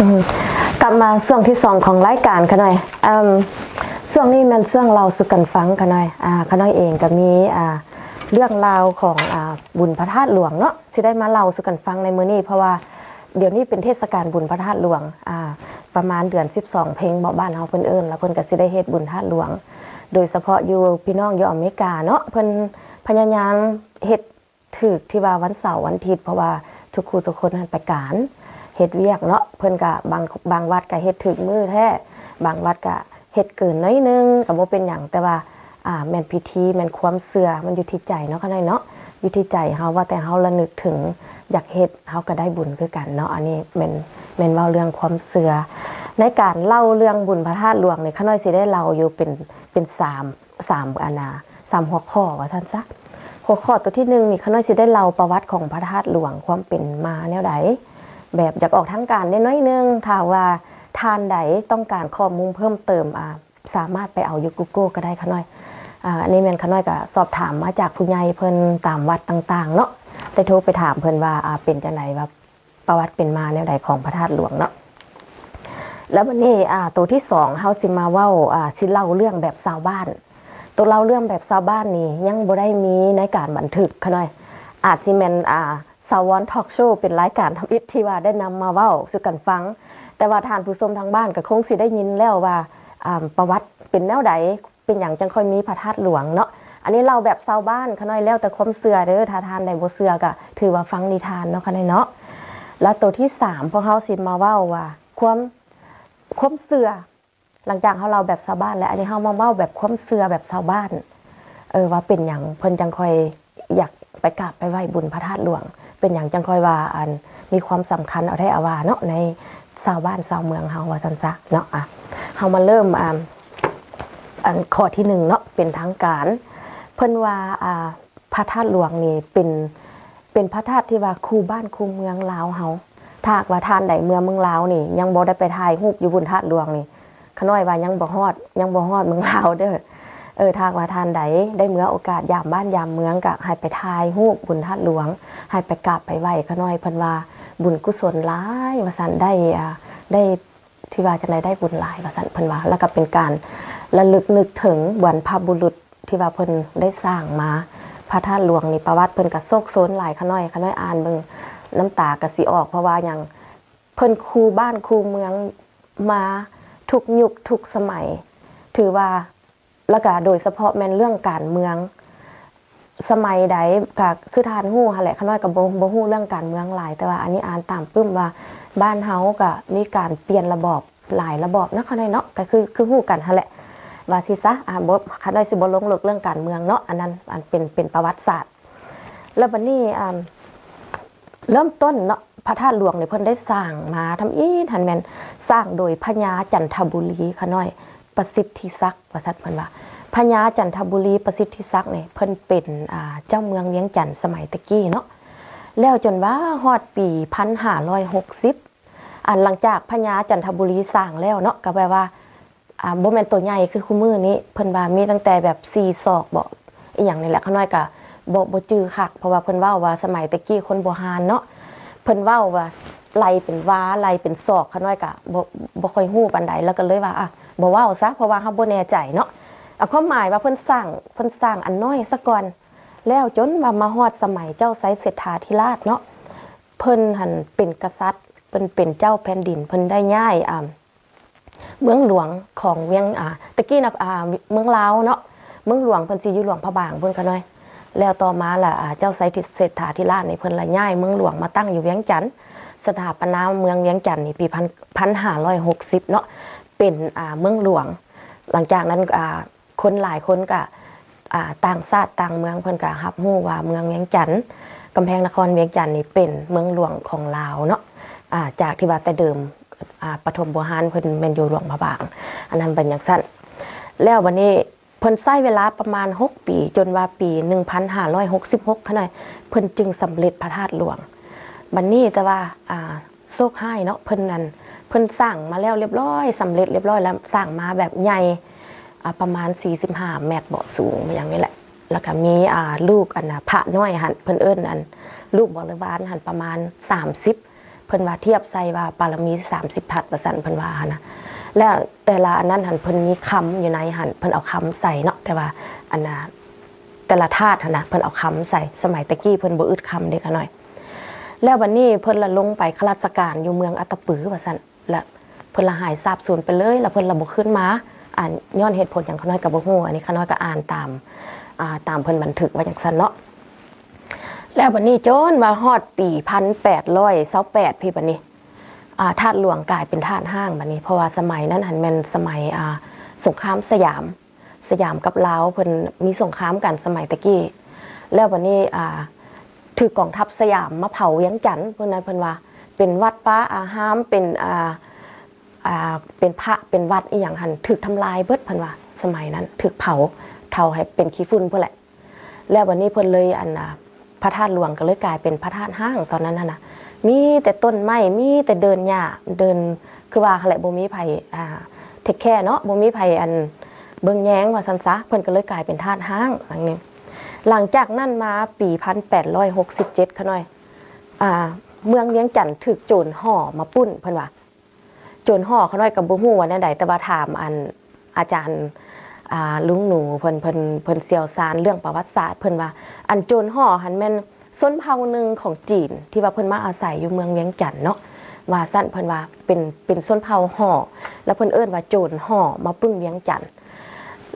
อืม กลับมาช่วงที่สองของรายการข้าน้อย อืม ช่วงนี้แม่นช่วงเล่าสู่กันฟังข้าน้อย อ่า ข้าน้อยเองก็มี อ่า เรื่องราวของ อ่า บุญพระธาตุหลวงเนาะ สิได้มาเล่าสู่กันฟังในมื้อนี้ เพราะว่าเดี๋ยวนี้เป็นเทศกาลบุญพระธาตุหลวง อ่า ประมาณเดือนสิบสองเพ็งบ่ บ้านเฮาเพิ่นเอิ้น แล้วเพิ่นก็สิได้เฮ็ดบุญธาตุหลวง โดยเฉพาะอยู่ พี่น้องอยู่อเมริกาเนาะ เพิ่นพยายามเฮ็ด ถืกที่ว่าวันเสาร์วันอาทิตย์ เพราะว่าทุกคู่ทุกคนหั้นไปการเฮ็ดเวียกเนาะ เพิ่นกะ บาง บางวัดกะเฮ็ดถืกมื้อแท้ บางวัดกะเฮ็ดเกินหน้อยหนึ่งกะบ่เป็นหยัง แต่ว่า อ่า แม่นพิธี แม่นความเชื่อ มันอยู่ที่ใจเนาะ ข้าน้อยเนาะ อยู่ที่ใจเฮา ว่าแต่เฮาระนึกถึงอยากเฮ็ด เฮากะได้บุญคือกันเนาะ อันนี้แม่น แม่นเว้าเรื่องความเชื่อ ในการเล่าเรื่องบุญพระธาตุหลวงนี่ ข้าน้อยสิได้เล่าอยู่เป็น เป็นสาม สาม อันน่ะ สามหัวข้อว่าซั่นซะ หัวข้อตัวที่หนึ่งนี่ ข้าน้อยสิได้เล่าประวัติของพระธาตุหลวง ความเป็นมาแนวใด แบบอยากออกทางการแด่หน้อยหนึ่ง ถ้าว่าท่านใดต้องการข้อมูลเพิ่มเติม อ่า สามารถไปเอาอยู่ Google ก็ได้ข้าน้อย อ่า อันนี้แม่นข้าน้อยก็สอบถามมาจากผู้ใหญ่เพิ่นตามวัดต่างๆ เนาะ ได้โทรไปถามเพิ่นว่า อ่า เป็นจั่งใด ว่า ประวัติเป็นมาแนวใดของพระธาตุหลวงเนาะ แล้วบัดนี้ อ่า ตัวที่สอง เฮาสิมาเว้า อ่า สิเล่าเรื่องแบบชาวบ้าน ตัวเล่าเรื่องแบบชาวบ้านนี่ยังบ่ได้มีในการบันทึกข้าน้อย อาจสิแม่น อ่า สาวอนทอล์กโชว์ เป็นรายการทำอิฐที่ว่าได้นำมาเว้าสู่กันฟัง แต่ว่าท่านผู้ชมทางบ้านก็คงสิได้ยินแล้วว่า อ่า ประวัติเป็นแนวใด เป็นหยังจั่งค่อยมีพระธาตุหลวงเนาะ อันนี้เล่าแบบชาวบ้านข้าน้อย แล้วแต่ความเชื่อเด้อ ถ้าท่านใดบ่เชื่อก็ถือว่าฟังนิทานเนาะข้าน้อยเนาะ แล้วตัวที่สาม พวกเฮาสิมาเว้าว่าความ ความเชื่อ หลังจากเฮาเล่าแบบชาวบ้านแล้ว อันนี้เฮามาเว้าแบบความเชื่อแบบชาวบ้าน เออ ว่าเป็นหยังเพิ่นจั่งค่อยอยากไปกราบไปไหว้บุญพระธาตุหลวง เป็นหยังจั่งค่อยว่า อัน มีความสำคัญเอาแท้เอาว่าเนาะ ในชาวบ้านชาวเมืองเฮาว่าซั่นซะเนาะ อ่ะ เฮามาเริ่ม อ่า อันข้อที่หนึ่งเนาะ เป็นทางการ เพิ่นว่า อ่า พระธาตุหลวงนี่เป็น เป็นพระธาตุที่ว่าคู่บ้านคู่เมืองลาวเฮา ถ้าหากว่าท่านใดเมือเมืองลาวนี่ ยังบ่ได้ไปถ่ายรูปอยู่บุญธาตุหลวงนี่ ข้าน้อยว่ายังบ่ฮอด ยังบ่ฮอดเมืองลาวเด้อ เออ ถ้าหากว่าท่านใดได้เมือโอกาสยามบ้านยามเมือง ก็ให้ไปถ่ายรูปบุญธาตุหลวง ให้ไปกราบไปไหว้ข้าน้อย เพิ่นว่าบุญกุศลหลายว่าซั่น ได้ อ่า ได้ ที่ว่าจั่งใด ได้บุญหลายว่าซั่น เพิ่นว่า แล้วก็เป็นการระลึกนึกถึงบรรพบุรุษที่ว่าเพิ่นได้สร้างมา พระธาตุหลวงนี่ประวัติเพิ่นก็โชกโชนหลาย ข้าน้อย ข้าน้อยอ่านเบิ่งน้ำตาก็สิออก เพราะว่าหยัง เพิ่นคู่บ้านคู่เมืองมาทุกยุคทุกสมัย ถือว่า แล้วก็โดยเฉพาะแม่นเรื่องการเมือง สมัยใดก็คือท่านฮู้หั้นแหละ ข้าน้อยก็บ่ บ่ฮู้เรื่องการเมืองหลาย แต่ว่าอันนี้อ่านตามปึ้มว่าบ้านเฮาก็มีการเปลี่ยนระบอบหลายระบอบเนาะ ข้าน้อยเนาะ ก็คือ คือฮู้กันหั้นแหละ ว่าสิซะ อ่า บ่ ข้าน้อยสิบ่ลงลึกเรื่องการเมืองเนาะ อันนั้น อันเป็น เป็นประวัติศาสตร์ แล้วบัดนี้ อ่า เริ่มต้นเนาะ พระธาตุหลวงนี่เพิ่นได้สร้างมาทำอิฐ หั้นแม่นสร้างโดยพญาจันทบุรี ข้าน้อย ประสิทธิศักดิ์ ว่าซั่นเพิ่นว่า พญาจันทบุรีประสิทธิศักดิ์นี่เพิ่นเป็น อ่า เจ้าเมืองเวียงจันทน์สมัยแต่กี้เนาะ แล้วจนว่าฮอดปีพันห้าร้อยหกสิบ อันหลังจากพญาจันทบุรีสร้างแล้วเนาะ ก็แบบว่า อ่า บ่แม่นตัวใหญ่คือคุมื้อนี้ เพิ่นว่ามีตั้งแต่แบบสี่ศอกบ่ อีหยังนี่แหละ ข้าน้อยก็บ่ บ่จื่อคัก เพราะว่าเพิ่นเว้าว่าสมัยแต่กี้คนโบราณเนาะ เพิ่นเว้าว่าไล่เป็นวา ไล่เป็นศอก ข้าน้อยก็บ่ บ่ค่อยฮู้ปานใด แล้วก็เลยว่า อ่ะ บ่เว้าซะ เพราะว่าเฮาบ่แน่ใจเนาะ เอาความหมายว่าเพิ่นสร้าง เพิ่นสร้างอันน้อยซะก่อน แล้วจนว่ามาฮอดสมัยเจ้าไชเศรษฐาธิราชเนาะ เพิ่นหั้นเป็นกษัตริย์ เพิ่นเป็นเจ้าแผ่นดิน เพิ่นได้ย้าย อ่า เมืองหลวงของเวียง อ่า ตะกี้นะ อ่า เมืองลาวเนาะ เมืองหลวงเพิ่นสิอยู่หลวงพระบางพุ้นข้าน้อย แล้วต่อมาล่ะ อ่า เจ้าไชเศรษฐาธิราชนี่เพิ่นละย้ายเมืองหลวงมาตั้งอยู่เวียงจันทน์ สถาปนาเมืองเวียงจันทน์นี่ปีพัน พันห้าร้อยหกสิบเนาะ เป็น อ่า เมืองหลวง หลังจากนั้น อ่า คนหลายคนก็ อ่า ต่างชาติต่างเมืองเพิ่นก็รับรู้ว่าเมืองเวียงจันทน์ กำแพงนครเวียงจันทน์นี่เป็นเมืองหลวงของลาวเนาะ อ่า จากที่ว่าแต่เดิม อ่า ปฐมโบราณเพิ่นแม่นอยู่หลวงพระบาง อันนั้นเป็นจั่งซั้น แล้วบัดนี้เพิ่นใช้เวลาประมาณหกปี จนว่าปีหนึ่งพันห้าร้อยหกสิบหก ข้าน้อย เพิ่นจึงสำเร็จพระธาตุหลวง บัดนี้แต่ว่า อ่า โชคร้ายเนาะ เพิ่นนั่น เพิ่นสร้างมาแล้วเรียบร้อย สำเร็จเรียบร้อยแล้ว สร้างมาแบบใหญ่ อ่า ประมาณสี่สิบห้าเมตรบ่ สูงอย่างนี้แหละ แล้วก็มี อ่า ลูกอันน่ะ พระน้อยหั่น เพิ่นเอิ้นอัน ลูกบริวารหั่นประมาณสามสิบ ເພິ່ນວ່າທຽບໃສ່ວ່າບາລະມີສາມສິບທັດວ່າຊັ້ນ ເພິ່ນວ່າຫັ້ນນະ. ແລ້ວແຕ່ລະອັນນັ້ນຫັ້ນ ເພິ່ນມີຄຳຢູ່ໃນຫັ້ນ ເພິ່ນເອົາຄຳໃສ່ເນາະ ແຕ່ວ່າອັນນ່າ ແຕ່ລະທາດຫັ້ນນະ ເພິ່ນເອົາຄຳໃສ່. ສະໄໝແຕ່ກີ້ເພິ່ນບໍ່ອຶດຄຳເດ້ຂະນ້ອຍ. ແລ້ວບັດນີ້ເພິ່ນລະລົງໄປຂ້າລາຊະການຢູ່ເມືອງອັດຕະປືວ່າຊັ້ນ ລະເພິ່ນລະຫາຍສາບສູນໄປເລີຍ ລະເພິ່ນລະບໍ່ຂຶ້ນມາ. ອາ ຍ້ອນເຫດຜົນຫຍັງຂະນ້ອຍກະບໍ່ຮູ້ ອັນນີ້ຂະນ້ອຍກະອ່ານຕາມ ອາ ຕາມເພິ່ນບັນທຶກວ່າຈັ່ງຊັ້ນເນາະ. ແລ້ວບັດນີ້ຈົນວ່າຮອດປີພັນແປດຮ້ອຍຊາວແປດ ພີ້ບັດນີ້ ອາ ທາດຫຼວງກາຍເປັນທາດຮ້າງບັດນີ້ ເພາະວ່າສະໄໝນັ້ນຫັ້ນແມ່ນສະໄໝ ອາ ສົງຄາມສະຫຍາມ ສະຫຍາມກັບລາວ ເພິ່ນມີສົງຄາມກັນສະໄໝແຕ່ກີ້. ແລ້ວບັດນີ້ ອາ ຖືກກອງທັບສະຫຍາມມາເຜົາວຽງຈັນ ເພິ່ນນັ້ນ ເພິ່ນວ່າເປັນວັດວາອາຮາມ ເປັນ ອາ ອາ ເປັນພະເປັນວັດອີ່ຫຍັງຫັ້ນຖືກທຳລາຍເບິດ ເພິ່ນວ່າສະໄໝນັ້ນຖືກເຜົາເທົາໃຫ້ເປັນຂີ້ຝຸ່ນພຸ້ນແຫຼະ. ແລ້ວບັດນີ້ເພິ່ນເລີຍ ອັນ ອາ ພະທາດຫຼວງກະເລີຍກາຍເປັນພະທາດຮ້າງຕອນນັ້ນຫັ້ນນະ ມີແຕ່ຕົ້ນໄມ້ ມີແຕ່ເດີ່ນຫຍ້າ ເດີ່ນ ຄືວ່າຫັ້ນແຫຼະ ບໍ່ມີໃຜ ອາ ເທກແຄເນາະ ບໍ່ມີໃຜ ອັນ ເບິ່ງແຍງວ່າຊັ້ນຊະ ເພິ່ນກະເລີຍກາຍເປັນທາດຮ້າງຫຼັງນີ້. ຫຼັງຈາກນັ້ນມາປີພັນແປດຮ້ອຍຫົກສິບເຈັດ ຂະນ້ອຍ ອາ ເມືອງວຽງຈັນຖືກໂຈນຫໍ່ມາປຸ້ນ ເພິ່ນວ່າ ໂຈນຫໍ່ ຂະນ້ອຍກະບໍ່ຮູ້ວ່າແນວໃດ ແຕ່ວ່າຖາມ ອັນ ອາຈານ ອາ ລຸງໜູ ເພິ່ນ ເພິ່ນ ເພິ່ນຊ່ຽວຊານເລື່ອງປະຫວັດສາດ ເພິ່ນວ່າ ອັນໂຈນຫໍ່ຫັ້ນແມ່ນຊົນເຜົ່າໜຶ່ງຂອງຈີນ ທີ່ວ່າເພິ່ນມາອາໄສຢູ່ເມືອງວຽງຈັນເນາະ ວ່າຊັ້ນ ເພິ່ນວ່າເປັນ ເປັນຊົນເຜົ່າຫໍ່ ແລ້ວເພິ່ນເອີ້ນວ່າໂຈນຫໍ່ມາປຸ້ນວຽງຈັນ.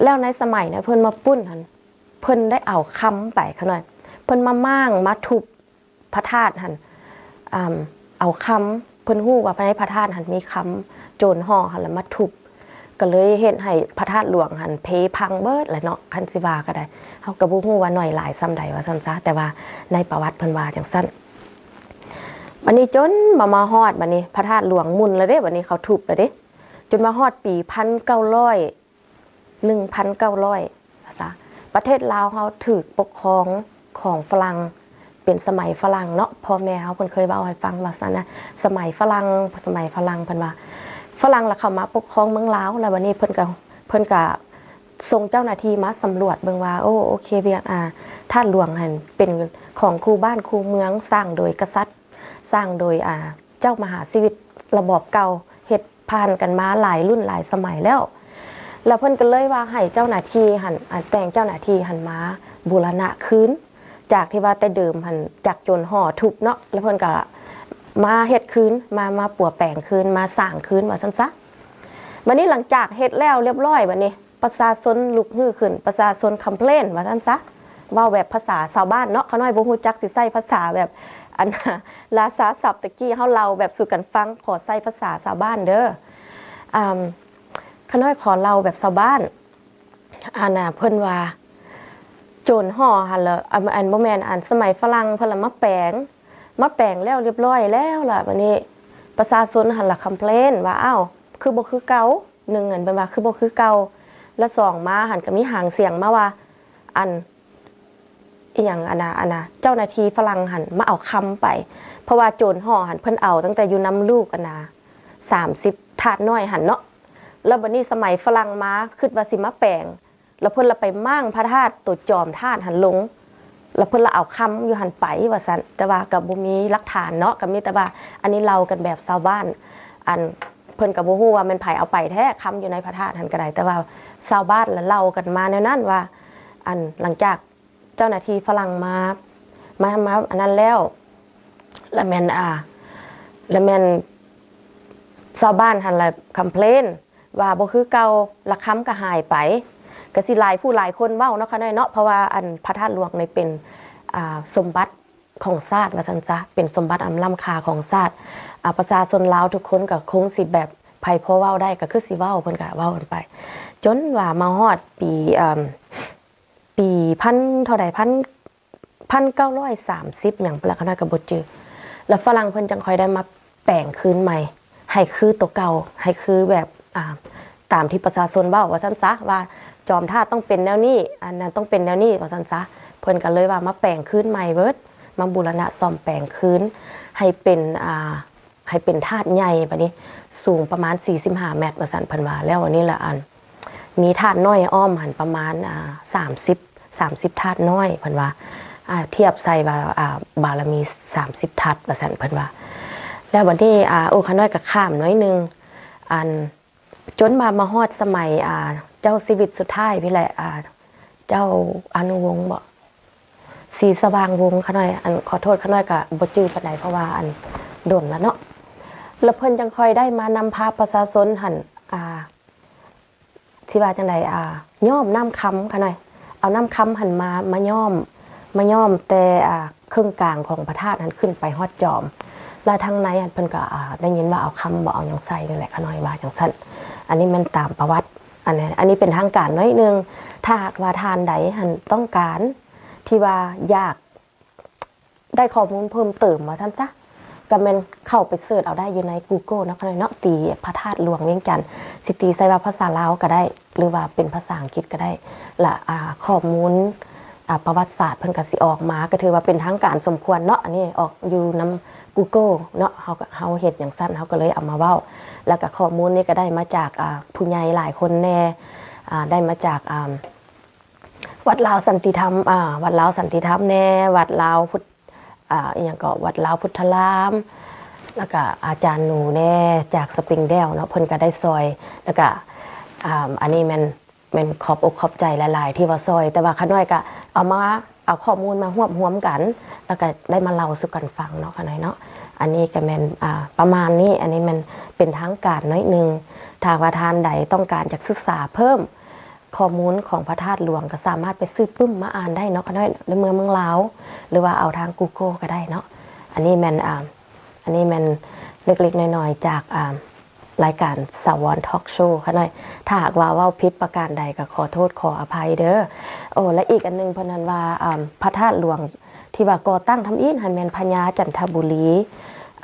ແລ້ວໃນສະໄໝນັ້ນເພິ່ນມາປຸ້ນຫັ້ນ ເພິ່ນໄດ້ເອົາຄຳໄປ ຂະນ້ອຍ ເພິ່ນມາມ້າງມາທຸບ ພະທາດຫັ້ນ ອາ ເອົາຄຳ ເພິ່ນຮູ້ວ່າພາຍໃນພະທາດຫັ້ນມີຄຳ ໂຈນຫໍ່ຫັ້ນລະມາທຸບ ກະເລີຍເຮັດໃຫ້ພະທາດຫຼວງຫັ້ນເພພັງເບິດແຫຼະເນາະ ຄັນຊິວ່າກະໄດ້ ເຮົາກະບໍ່ຮູ້ວ່າໜ້ອຍຫຼາຍສ່ຳໃດວ່າຊັ້ນຊະ ແຕ່ວ່າໃນປະຫວັດເພິ່ນວ່າຈັ່ງຊັ້ນ. ບັດນີ້ຈົນມາ ມາຮອດບັດນີ້ ພະທາດຫຼວງໝຸ່ນລະເດ້ ບັດນີ້ເຂົາທຸບລະເດ້ ຈົນມາຮອດປີພັນເກົ້າຮ້ອຍ ໜຶ່ງພັນເກົ້າຮ້ອຍ ວ່າຊະ ປະເທດລາວເຮົາຖືກປົກຄອງຂອງຝຣັ່ງ ເປັນສະໄໝຝຣັ່ງເນາະ ພໍ່ແມ່ເຮົາເພິ່ນເຄີຍເວົ້າໃຫ້ຟັງວ່າຊັ້ນນະ ສະໄໝຝຣັ່ງ ສະໄໝຝຣັ່ງ ເພິ່ນວ່າຝຣັ່ງລະເຂົ້າມາປົກຄອງເມືອງລາວ ລະບັດນີ້ເພິ່ນກະ ເພິ່ນກະສົ່ງເຈົ້າໜ້າທີ່ມາສຳຫຼວດເບິ່ງວ່າ ໂອ້ ໂອເຄ ວຽງ ອາ ທາດຫຼວງຫັ້ນເປັນຂອງຄູ່ບ້ານຄູ່ເມືອງ ສ້າງໂດຍກະສັດ ສ້າງໂດຍ ອາ ເຈົ້າມະຫາຊີວິດລະບອບເກົ່າ ເຮັດຜ່ານກັນມາຫຼາຍລຸ້ນຫຼາຍສະໄໝແລ້ວ ລະເພິ່ນກະເລີຍວ່າໃຫ້ເຈົ້າໜ້າທີ່ຫັ້ນ ອາ ແຕ່ງເຈົ້າໜ້າທີ່ຫັ້ນມາບູລະນະຄືນ ຈາກທີ່ວ່າແຕ່ເດີມຫັ້ນ ຈາກໂຈນຫໍ່ທຸບເນາະ ລະເພິ່ນກະມາເຮັດຄືນ ມາ ມາປົວແປງຄືນ ມາສ້າງຄືນວ່າຊັ້ນຊະ. ບັດນີ້ຫຼັງຈາກເຮັດແລ້ວລຽບລ້ອຍ ບັດນີ້ ປະຊາຊົນລຸກຮືຂຶ້ນ ປະຊາຊົນຄອມເພລນວ່າຊັ້ນຊະ ເວົ້າແບບພາສາຊາວບ້ານເນາະ ຂະນ້ອຍບໍ່ຮູ້ຈັກຊິໃຊ້ພາສາແບບ ອັນ ລາຊາສັບແຕ່ກີ້ ເຮົາເລົ່າແບບສູ່ກັນຟັງ ຂໍໃຊ້ພາສາຊາວບ້ານເດີ ອາ ຂະນ້ອຍຂໍເລົ່າແບບຊາວບ້ານ ອັນນ່າ ເພິ່ນວ່າໂຈນຫໍ່ຫັ້ນລະ ອັນ ອັນ ບໍ່ແມ່ນ ອັນ ສະໄໝຝຣັ່ງເພິ່ນລະມາແປງ ມາແປງແລ້ວລຽບລ້ອຍແລ້ວລະ ບັດນີ້ປະຊາຊົນຫັ້ນລະຄອມເພລນວ່າ ອ້າວ ຄືບໍ່ຄືເກົ່າ ໜຶ່ງ ອັນ ເພິ່ນວ່າຄືບໍ່ຄືເກົ່າ ລະສອງມາຫັ້ນກະມີຫາງສຽງມາວ່າ ອັນ ອີ່ຫຍັງ ອັນນ່າ ອັນນ່າ ເຈົ້າໜ້າທີ່ຝຣັ່ງຫັ້ນມາເອົາຄຳໄປ ເພາະວ່າໂຈນຫໍ່ຫັ້ນເພິ່ນເອົາຕັ້ງແຕ່ຢູ່ນຳລູກ ອັນນ່າ ສາມສິບທາດນ້ອຍຫັ້ນເນາະ ລະບັດນີ້ສະໄໝຝຣັ່ງມາ ຄຶດວ່າຊິມາແປງ ລະເພິ່ນລະໄປມ້າງພະທາດ ໂຕຈອມທາດຫັ້ນລົງ ລະເພິ່ນລະເອົາຄຳຢູ່ຫັ້ນໄປວ່າຊັ້ນ ແຕ່ວ່າກະບໍ່ມີຫຼັກຖານເນາະ ກະມີແຕ່ວ່າ ອັນນີ້ເລົ່າກັນແບບຊາວບ້ານ ອັນ ເພິ່ນກະບໍ່ຮູ້ວ່າແມ່ນໃຜເອົາໄປແທ້ ຄຳຢູ່ໃນພະທາດຫັ້ນກະໄດ້ ແຕ່ວ່າຊາວບ້ານລະເລົ່າກັນມາແນວນັ້ນວ່າ ອັນ ຫຼັງຈາກເຈົ້າໜ້າທີ່ຝຣັ່ງມາ ມາ ມາອັນນັ້ນແລ້ວ ລະແມ່ນ ອາ ລະແມ່ນຊາວບ້ານຫັ້ນລະຄອມເພລນ ວ່າບໍ່ຄືເກົ່າ ລະຄຳກະຫາຍໄປ ກະຊິຫຼາຍຜູ້ຫຼາຍຄົນເວົ້າເນາະ ຂະນ້ອຍເນາະ ເພາະວ່າ ອັນ ພະທາດຫຼວງນີ້ເປັນ ອາ ສົມບັດຂອງຊາດວ່າຊັ້ນຊະ ເປັນສົມບັດອັນລ້ຳຄ່າຂອງຊາດ ອາ ປະຊາຊົນລາວທຸກຄົນກະຄົງຊິແບບ ໃຜພໍເວົ້າໄດ້ກະຄືຊິເວົ້າ ເພິ່ນກະເວົ້າກັນໄປ ຈົນວ່າມາຮອດປີ ອາ ປີພັນເທົ່າໃດ ພັນ ພັນເກົ້າຮ້ອຍສາມສິບຫຍັງພຸ້ນລະ ຂະນ້ອຍກະບໍ່ຈື່ ລະຝຣັ່ງເພິ່ນຈັ່ງຄ່ອຍໄດ້ມາແປງຄືນໃໝ່ ໃຫ້ຄືໂຕເກົ່າ ໃຫ້ຄືແບບ ອາ ຕາມທີ່ປະຊາຊົນເວົ້າວ່າຊັ້ນຊະ ວ່າຈອມທາດຕ້ອງເປັນແນວນີ້ ອັນນັ້ນຕ້ອງເປັນແນວນີ້ວ່າຊັ້ນຊະ ເພິ່ນກະເລີຍວ່າມາແປງຄືນໃໝ່ເບິດ ມາບູລະນະສ້ອມແປງຄືນ ໃຫ້ເປັນ ອາ ໃຫ້ເປັນທາດໃຫຍ່ ບາດນີ້ສູງປະມານສີ່ສິບຫ້າແມັດວ່າຊັ້ນ ເພິ່ນວ່າ ແລ້ວອັນນີ້ລະ ອັນ ມີທາດນ້ອຍອ້ອມຫັ້ນປະມານ ອາ ສາມສິບ ສາມສິບທາດນ້ອຍ ເພິ່ນວ່າ ອາ ທຽບໃສ່ວ່າ ອາ ບາລະມີສາມສິບທັດວ່າຊັ້ນ ເພິ່ນວ່າ ແລ້ວບັດນີ້ ອ່າ ໂອ້ ຂ້ານ້ອຍກໍຂ້າມໜ້ອຍໜຶ່ງ ອັນ ຈົນວ່າມາຮອດສະໄໝ ອ່າ ເຈົ້າຊີວິດສຸດທ້າຍພີ້ແຫຼະ ອ່າ ເຈົ້າອະນຸວົງບໍ ສີສະຫວ່າງວົງ ຂ້ານ້ອຍ ອັນ ຂໍໂທດ ຂ້ານ້ອຍກໍບໍ່ຈື່ປານໃດ ເພາະວ່າ ອັນ ດົນລະເນາະ ລະເພິ່ນຈັ່ງຄ່ອຍໄດ້ມານຳພາປະຊາຊົນຫັ້ນ ອ່າ ຊິວ່າຈັ່ງໃດ ອ່າ ຍ້ອມນ້ຳຄຳ ຂ້ານ້ອຍ ເອົານ້ຳຄຳຫັ້ນມາ ມາຍ້ອມ ມາຍ້ອມແຕ່ ອ່າ ເຄິ່ງກາງຂອງພະທາດຫັ້ນຂຶ້ນໄປຮອດຈອມ ລະທາງໃນຫັ້ນເພິ່ນກໍ ອ່າ ໄດ້ຍິນວ່າເອົາຄຳບໍ່ ເອົາຫຍັງໃສ່ນີ້ແຫຼະ ຂ້ານ້ອຍວ່າຈັ່ງຊັ້ນ. ອັນນີ້ແມ່ນຕາມປະຫວັດ ອັນນີ້ ອັນນີ້ເປັນທາງການໜ້ອຍໜຶ່ງ. ຖ້າຫາກວ່າທ່ານໃດຫັ້ນຕ້ອງການທີ່ວ່າຢາກ ໄດ້ຂໍ້ມູນເພີ່ມເຕີມວ່າຊັ້ນຊະ ກໍແມ່ນເຂົ້າໄປເສີດເອົາໄດ້ຢູ່ໃນ Google ເນາະ ຂ້ານ້ອຍເນາະ ຕີພະທາດຫຼວງວຽງຈັນ ຊິຕີໃສ່ວ່າພາສາລາວກໍໄດ້ ຫຼືວ່າເປັນພາສາອັງກິດກໍໄດ້ ລະ ອ່າ ຂໍ້ມູນ ອ່າ ປະຫວັດສາດເພິ່ນກໍຊິອອກມາ ກໍຖືວ່າເປັນທາງການສົມຄວນເນາະ. ອັນນີ້ອອກຢູ່ນຳ Google ເນາະ ເຮົາກໍ ເຮົາເຮັດຫຍັງຊັ້ນ ເຮົາກໍເລີຍເອົາມາເວົ້າ ລະກະຂໍ້ມູນນີ້ກໍໄດ້ມາຈາກ ອ່າ ຜູ້ໃຫຍ່ຫຼາຍຄົນແດ່ ອ່າ ໄດ້ມາຈາກ ອ່າ ວັດລາວສັນຕິທຳ ອ່າ ວັດລາວສັນຕິທຳແດ່ ວັດລາວພຸດ ອ່າ ອີ່ຫຍັງກໍ ວັດລາວພຸດທະລາມ ລະກະອາຈານໜູແດ່ ຈາກສະປຣິງແດວເນາະ ເພິ່ນກະໄດ້ຊ່ອຍ ລະກະ ອ່າ ອັນນີ້ແມ່ນ ແມ່ນຂອບອົກຂອບໃຈຫຼາຍໆ ທີ່ວ່າຊ່ອຍ ແຕ່ວ່າຂ້ານ້ອຍກະເອົາມາ ເອົາຂໍ້ມູນມາຮວບຮວມກັນ ລະກະໄດ້ມາເລົ່າສູ່ກັນຟັງເນາະ ຂ້ານ້ອຍເນາະ. ອັນນີ້ກະແມ່ນ ອ່າ ປະມານນີ້ ອັນນີ້ແມ່ນເປັນທາງການໜ້ອຍໜຶ່ງ. ຖ້າວ່າທ່ານໃດຕ້ອງການຢາກສຶກສາເພີ່ມ ຂໍ້ມູນຂອງພະທາດຫຼວງກໍສາມາດໄປຊື້ປຶ້ມມາອ່ານໄດ້ເນາະ ຂ້ານ້ອຍ ໃນເມືອງ ເມືອງລາວ ຫຼືວ່າເອົາທາງ Google ກໍໄດ້ເນາະ. ອັນນີ້ແມ່ນ ອ່າ ອັນນີ້ແມ່ນເລັກໆ ນ້ອຍໆ ຈາກ ອ່າ ລາຍການ Sawon Talk Show ຂ້ານ້ອຍ. ຖ້າຫາກວ່າເວົ້າຜິດປະການໃດກໍຂໍໂທດຂໍອະໄພເດີ. ໂອ້ ແລະ ອີກອັນໜຶ່ງເພິ່ນຫັ້ນວ່າ ອ່າ ພະທາດຫຼວງທີ່ວ່າກໍ່ຕັ້ງທຳອິດຫັ້ນແມ່ນພະຍາຈັນທະບູລີ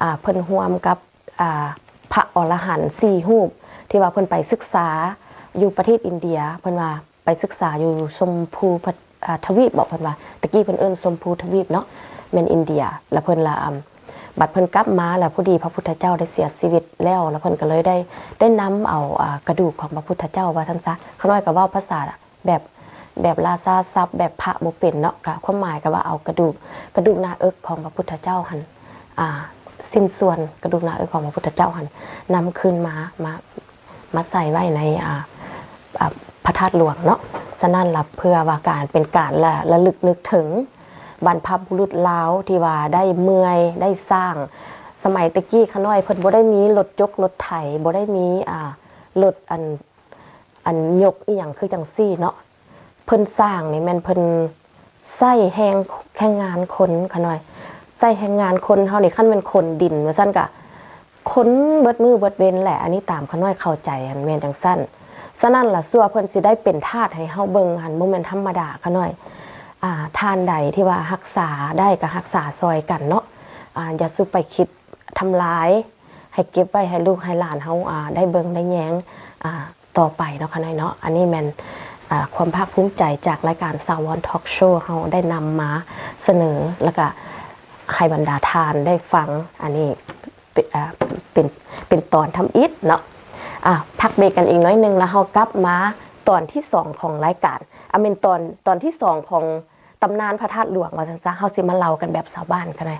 ອ່າ ເພິ່ນຮ່ວມກັບ ອ່າ ພະອໍລະຫັນສີ່ຮູບ ທີ່ວ່າເພິ່ນໄປສຶກສາຢູ່ປະເທດອິນເດຍ ເພິ່ນວ່າໄປສຶກສາຢູ່ຊົມພູ ອ່າ ທະວີບບໍ ເພິ່ນວ່າ ຕະກີ້ເພິ່ນເອີ້ນຊົມພູທະວີບເນາະ ແມ່ນອິນເດຍ ລະເພິ່ນລະ ອ່າ ບັດເພິ່ນກັບມາ ລະພໍດີພະພຸດທະເຈົ້າໄດ້ເສຍຊີວິດແລ້ວ ລະເພິ່ນກໍເລີຍໄດ້ ໄດ້ນຳເອົາ ອ່າ ກະດູກຂອງພະພຸດທະເຈົ້າວ່າຊັ້ນຊະ ຂ້ານ້ອຍກໍເວົ້າພາສາ ແບບ ແບບລາຊາສັບ ແບບພະບໍ່ເປັນເນາະ ກະຄວາມໝາຍກະວ່າເອົາກະດູກ ກະດູກໜ້າເອິກຂອງພະພຸດທະເຈົ້າຫັ້ນ ອ່າ ຊິ້ນສ່ວນກະດູກໜ້າເອິກຂອງພະພຸດທະເຈົ້າຫັ້ນ ນຳຄືນມາ ມາ ມາໃສ່ໄວ້ໃນ ອ່າ ອ່າ ພະທາດຫຼວງເນາະ. ສະນັ້ນລະເພື່ອວ່າການ ເປັນການລະ ລະລຶກນຶກເຖິງບັນພະບຸລຸດລາວທີ່ວ່າໄດ້ເມື່ອຍ ໄດ້ສ້າງ ສະໄໝແຕ່ກີ້ຂະນ້ອຍເພິ່ນບໍ່ໄດ້ມີລົດຈົກລົດໄຖ ບໍ່ໄດ້ມີ ອ່າ ລົດອັນ ອັນຍົກອີ່ຫຍັງຄືຈັ່ງຊີ້ເນາະ ເພິ່ນສ້າງນີ້ແມ່ນເພິ່ນໃຊ້ແຮງ ແຮງງານຄົນຂະນ້ອຍ ໃຊ້ແຮງງານຄົນເຮົານີ້ ຄັນແມ່ນຂົນດິນວ່າຊັ້ນກະ ຂົນເບິດມື້ເບິດເວັນແຫຼະ ອັນນີ້ຕາມຂະນ້ອຍເຂົ້າໃຈຫັ້ນແມ່ນຈັ່ງຊັ້ນ. ສະນັ້ນລະ ຊົ່ວເພິ່ນຊິໄດ້ເປັນທາດໃຫ້ເຮົາເບິ່ງຫັ້ນ ບໍ່ແມ່ນທຳມະດາຂະນ້ອຍ. ອ່າ ທ່ານໃດທີ່ວ່າຮັກສາໄດ້ກະຮັກສາຊ່ອຍກັນເນາະ ອ່າ ຢ່າສູ່ໄປຄິດ ທຳລາຍ ໃຫ້ເກັບໄວ້ໃຫ້ລູກໃຫ້ຫຼານເຮົາ ອ່າ ໄດ້ເບິ່ງໄດ້ແຍງ ອ່າ ຕໍ່ໄປເນາະ ຂະນ້ອຍເນາະ. ອັນນີ້ແມ່ນ ອ່າ ຄວາມພາກພູມໃຈຈາກລາຍການ Sawon Talk Show ເຮົາໄດ້ນຳມາສະເໜີ ແລ້ວກະໃຫ້ບັນດາທ່ານໄດ້ຟັງ. ອັນນີ້ເປັນ ອ່າ ເປັນ ເປັນຕອນທຳອິດເນາະ. ອ່າ ພັກເບຣກກັນອີກໜ້ອຍໜຶ່ງ ແລ້ວເຮົາກັບມາຕອນທີສອງຂອງລາຍການ ອ່າ ແມ່ນຕອນ ຕອນທີສອງຂອງ ຕຳນານພະທາດຫຼວງວ່າຊັ້ນຊະ ເຮົາຊິມາເລົ່າກັນແບບຊາວບ້ານກໍໄດ້.